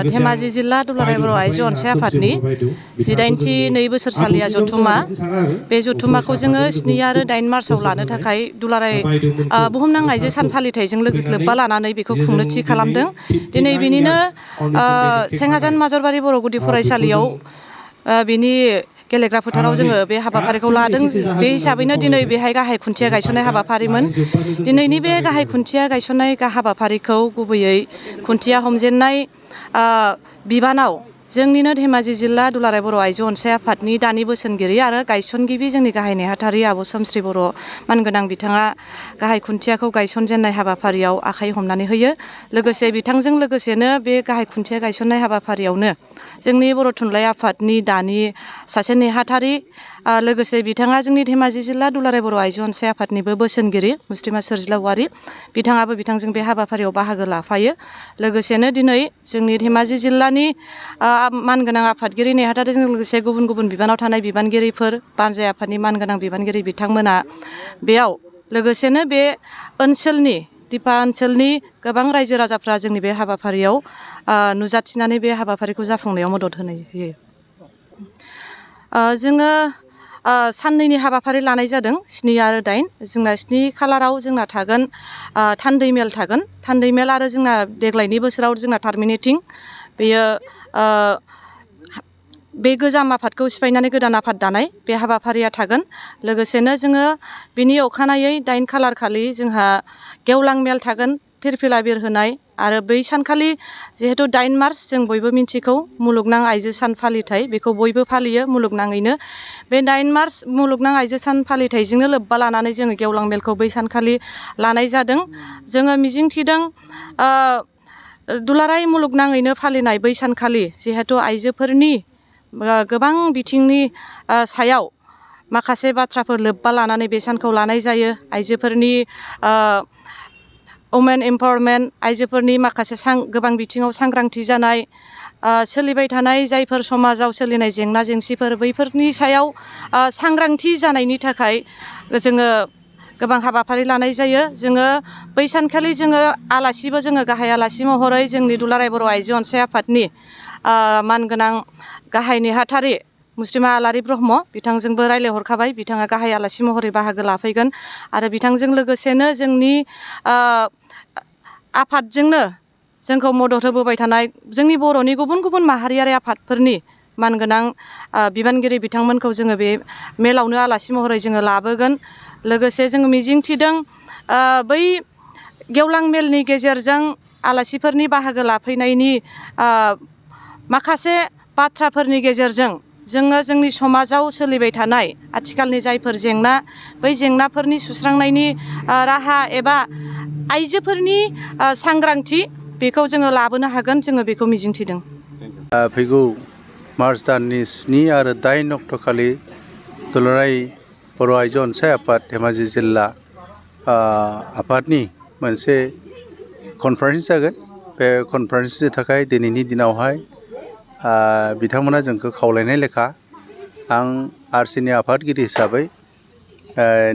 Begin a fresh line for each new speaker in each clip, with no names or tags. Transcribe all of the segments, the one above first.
धेमाजि जिल्ला दुलाराय बर' आइजो अनसाय आफादनि 18 बोसोरसालिया जथुमा बे जथुमाखौ जोङो 7 आरो 8 मार्चआव लानो थाखाय दुलाराय बुहुमनां आइजो सान फालिथायजों लोब्बा लानानै बेखौ खुंनो थि खालामदों। दिनै बिनिनो सेंगाजान माजरबारि बर' गुदि फरायसालियाव बिनि गेलेग्रा फोथाराव जोङो बे हाबाफारिखौ लादों। बे हिसाबैनो दिनै बेहाय गाहाय खुन्थिया गायसननाय हाबाफारिमोन। दिनैनि बे गाहाय खुन्थिया गायसननाय हाबाफारिखौ गुबैयै खुन्थिया हमजेननाय बिबानाव जोंनिनो धेमाजि जिल्ला दुलाराय बर' आइजो अनसाय आफादनि दानि बोसोनगिरि आरो गायसनगिरि जोंनि गाहाय नेहाथारि आब' सोमस्रि बर' मानगोनां बिथाङा गाहाय खुन्थियाखौ गायसनजेननाय हाबाफारियाव आखाइ हमनानै होयो। लोगोसे बिथांजों लोगोसेनो बे गाहाय खुन्थिया गायसननाय हाबाफारियावनो जोंनि बर' थुनलाइ आफादनि दानि सासे नेहाथारि लोगोसे बिथाङा जोंनि धेमाजि जिल्ला दुलाराय बर' आइजो अनसाय आफादनिबो बोसोनगिरि मुस्रिमा सोरजिला औवारि बिथाङाबो बिथांजों बे हाबाफारियाव बाहागो लाफायो। लोगोसेनो दिनै जोंनि धेमाजि जिल्लानि मानगोनां आफादगिरि नेहाथारिजों लोगोसे गुबुन गुबुन बिबानाव थानाय बिबानगिरिफोर बानजाय आफादनि मानगोनां बिबानगिरि बिथांमोना बेयाव लोगोसेनो बे ओनसोलनि दिपा ओनसोलनि गोबां रायजो राजाफ्रा जोंनि बे हाबाफारियाव नुजाथिनानै बे हाबाफारिखौ जाफुंनायाव मदद होयो। जोङो साननैनि हाबाफारि लानाय जादों 7 आरो 8। जोंना 7 खालाराव जोंना थागोन थान्दै मेल थागोन। थान्दै मेल आरो जोंना देग्लायनि बोसोराव जोंना टार्मिनेटिं बेयो बे गोजाम आफादखौ सिफायनानै गोदान आफाद दानाय बे हाबाफारिया थागोन। लोगोसेनो जोङो बिनि अखानायै 8 खालार खालि जोंहा गेवलां मेल थागोन फिरफिला बिरहोनाय आरो बै सानखालि जिहेतु 8 मार्च जों बयबो मिन्थिगौ मुलुगनां आइजो सान फालिथाय बेखौ बयबो फालियो मुलुगनाङैनो। बे 8 मार्च मुलुगनां आइजो सान फालिथायजोंनो लोब्बा लानानै जोङो गेवलां मेलखौ बै सानखालि लानाय जादों। जोङो मिजिंथिदों दुलाराय मुलुगनाङैनो फालिनाय बै सानखालि जिहेतु आइजोफोरनि गोबां बिथिंनि सायाव माखासे बाथ्राफोर लोब्बा लानानै बे सानखौ लानाय जायो। आइजोफोरनि वमेन एम्पावारमेन्ट आइजोफोरनि माखासे गोबां बिथिङाव सांग्रांथि जानाय सोलिबाय थानाय जायफोर समाजाव सोलिनाय जेंना जेंसिफोर बैफोरनि सायाव सांग्रांथि जानायनि थाखाय जोङो गोबां हाबाफारि लानाय जायो। जोङो बै सानखालि जोङो आलासिबो जोङो गाहाय आलासि महरै जोंनि दुलाराय बर' आइजो अनसाय आफादनि मानगोनां गाहाय नेहाथारि मुस्रिमा आलारि ब्रह्म बिथांजोंबो रायज्लायहरखाबाय। बिथाङा गाहाय आलासि महरै बाहागो लाफैगोन आरो बिथांजों लोगोसेनो जोंनि आफादजोंनो जोंखौ मदद होबोबाय थानाय जोंनि बर'नि गुबुन गुबुन माहारियारि आफादफोरनि मानगोनां बिबानगिरि बिथांमोनखौ जोङो बे मेलावनो आलासि महरै जोङो लाबोगोन। लोगोसे जोङो मिजिंथिदों बै गेवलां मेलनि गेजेरजों आलासिफोरनि बाहागो लाफैनायनि माखासे बाथ्राफोरनि गेजेरजों जोङो जोंनि समाजाव सोलिबाय थानाय आथिखालनि जायफोर जेंना बै जेंनाफोरनि सुस्रांनायनि राहा एबा आइजोफोरनि सांग्रांथि बेखौ जोङो लाबोनो हागोन जोङो बेखौ मिजिंथिदों।
फैगौ मार्च दाननि 7 आरो 8 अक्ट'खालि दुलाराय बर' आइजो अनसाय आफाद धेमाजि जिल्ला आफादनि मोनसे कनफारेन्स जागोन। बे कनफारेन्सनि थाखाय दिनैनि दिनावहाय बिथांमोना जोंखौ खावलायनाय लेखा आं आरसिनि आफादगिरि हिसाबै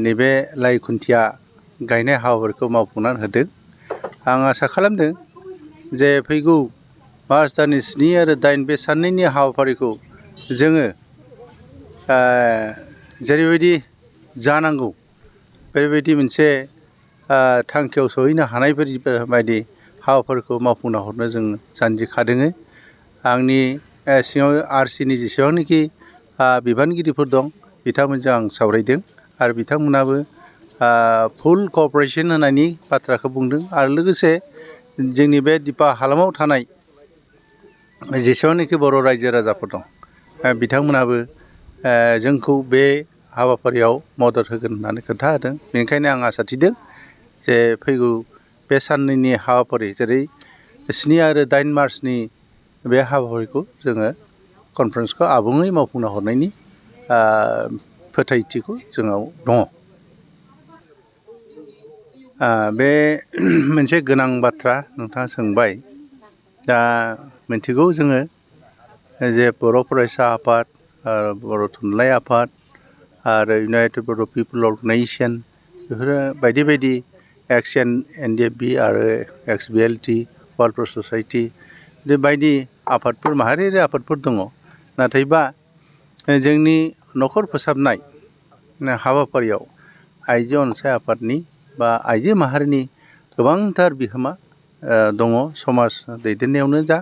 नैबे लाइ खुन्थिया गायनाय हाबाफोरखौ मावफुंनानै होदों। आं आसा खालामदों जे फैगौ मार्च दाननि 7 आरो 8 बे साननैनि हाबाफारिखौ जोङो जेरैबायदि जानांगौ बेबायदि मोनसे थांखियाव सहैनो हानाय बायदि हाबाफोरखौ मावफुंना हरनो जों जानजिखादों। आंनि सिङाव आरसिनि जेसेबांनाखि बिबानगिरिफोर दं बिथांमोनजों आं सावरायदों आरो बिथांमोनाबो फुल क'अपारेसन होनायनि बाथ्राखौ बुंदों। आरो लोगोसे जोंनि बे दिपा हालामाव थानाय जेसेबांनाखि बर' रायजो राजाफोर दं बिथांमोनाबो जोंखौ बे हाबाफारियाव मदद होगोन होननानै खोन्थाहोदों। बेनिखायनो आं आसा थिदों जे फैगौ बे साननैनि हाबाफारि जेरै 7 आरो 8 मार्चनि बे हाबाफारिखौ जोङो कनफारेन्सखौ आबुङै मावफुंना हरनायनि फोथायथिखौ जोंनाव दङ। बे मोनसे गोनां बाथ्रा नोंथाङा सोंबाय। दा मिन्थिगौ जोङो जे बर' फरायसा आफाद आरो बर' थुनलाइ आफाद आरो इउनाइटेड बर' पिपल अर्गेनाइजेसन बेफोरो बायदि बायदि एक्सन NDFB आरो XBLT वालफेयार ससाइटि बे बायदि आफादफोर माहारियारि आफादफोर दङ नाथायबा जोंनि न'खर फोसाबनाय हाबाफारियाव आइजो अनसाय आफादनि बा आइजो माहारिनि गोबांथार बिहोमा दङ समाज दैदेननायावनो जा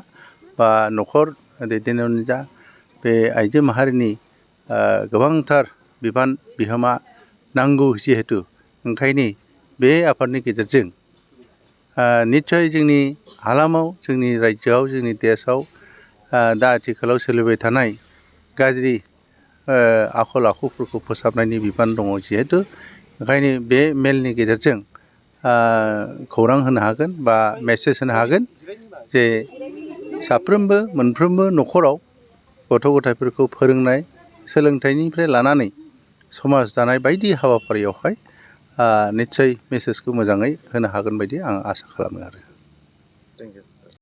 बा न'खर दैदेननायावनो जा बे आइजो माहारिनि गोबांथार बिबान बिहोमा नांगौ जिहेतु ओंखायनो बे आफादनि गेजेरजों निस्सय जोंनि हालामाव जोंनि रायजोआव जोंनि देशआव दा आथिखालाव सोलिबाय थानाय गाज्रि आखल आखुफोरखौ फोसाबनायनि बिबान दङ जिहेतु ओंखायनो बे मेलनि गेजेरजों खौरां होनो हागोन बा मेसेज होनो हागोन जे साफ्रोमबो मोनफ्रोमबो न'खराव गथ' गथायफोरखौ फोरोंनाय सोलोंथाइनिफ्राय लानानै समाज दानाय बायदि हाबाफारियावहाय निस्सय मेसेजखौ मोजाङै होनो हागोन बायदि आं आसा खालामो आरो